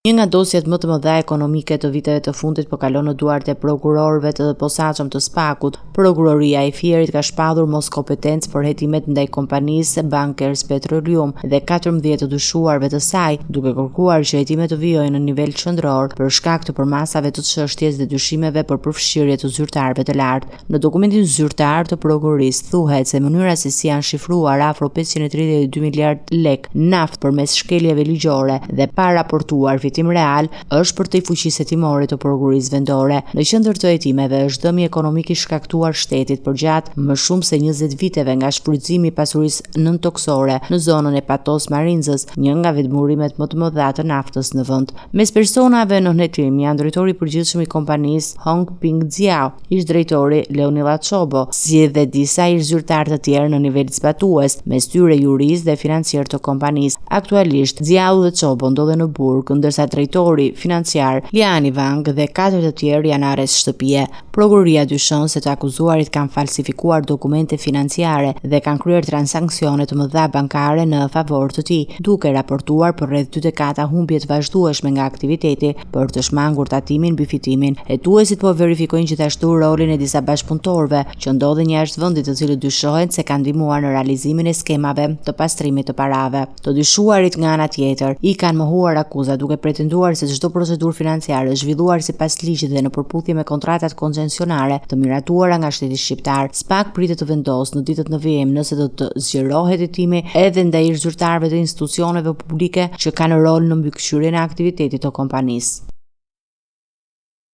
Një nga dosjet më të mëdha ekonomike të viteve të fundit po kalon në duart e prokurorëve të posaçëm të SPAK-ut. Prokuroria e Fierit ka shpallur moskompetencë për hetimet ndaj kompanisë Bankers Petroleum dhe 14 të dyshuarve të saj, duke kërkuar që hetimet të vijojnë në nivel qendror për shkak të përmasave të çështjes dhe dyshimeve për përfshirje të zyrtarëve të lartë. Në dokumentin zyrtar të prokurorisë thuhet se mënyra se si janë shifruar afro 532 miliardë lekë naftë përmes shkeljeve ligjore dhe pa raportuar fitim real është përtej fuqisë hetimore të prokurorisë vendore. Në qendër të hetimeve është dëmi ekonomik i shkaktuar shtetit përgjatë më shumë se 20 viteve nga shfrytëzimi i pasurisë nëntokësore në zonën e Patos Marinzës, një nga vendburimet më të mëdha të naftës në vend. Mes personave nën hetim janë drejtori i përgjithshëm i kompanisë Hong Ping Xiao, ish-drejtori Leonila Çobo, si dhe disa ish-zyrtarë të tjerë në nivel zbatues, mes tyre juristë dhe financierë të kompanisë. Aktualisht, Xiao dhe Çobo ndodhen në burg, ndërsa drejtori financiar Liani Wang dhe katër të tjerë janë në arrest shtëpie. Prokuroria dyshon se të akuzuarit kanë falsifikuar dokumente financiare dhe kanë kryer transaksione të mëdha bankare në favor të tij, duke raportuar për rreth dy dekada humbje të vazhdueshme nga aktiviteti për të shmangur tatimin mbi fitimin. Hetuesit po verifikojnë gjithashtu rolin e disa bashkëpunëtorëve që ndodhen jashtë vendit të cilët dyshohen se kanë ndihmuar në realizimin e skemave të pastrimit të parave. Të dyshuarit nga ana tjetër, i kanë mohuar akuzat duke pretenduar se çdo procedurë financiare është zhvilluar sipas ligjit dhe në përputhje me kontratat koncesionare të miratuara nga shteti shqiptar. SPAK pritet të vendosë në ditët në vijim nëse do të zgjerohet hetimi edhe ndaj ish-zyrtarëve të institucioneve publike që kanë rol në mbikëqyrjen e aktivitetit të kompanisë.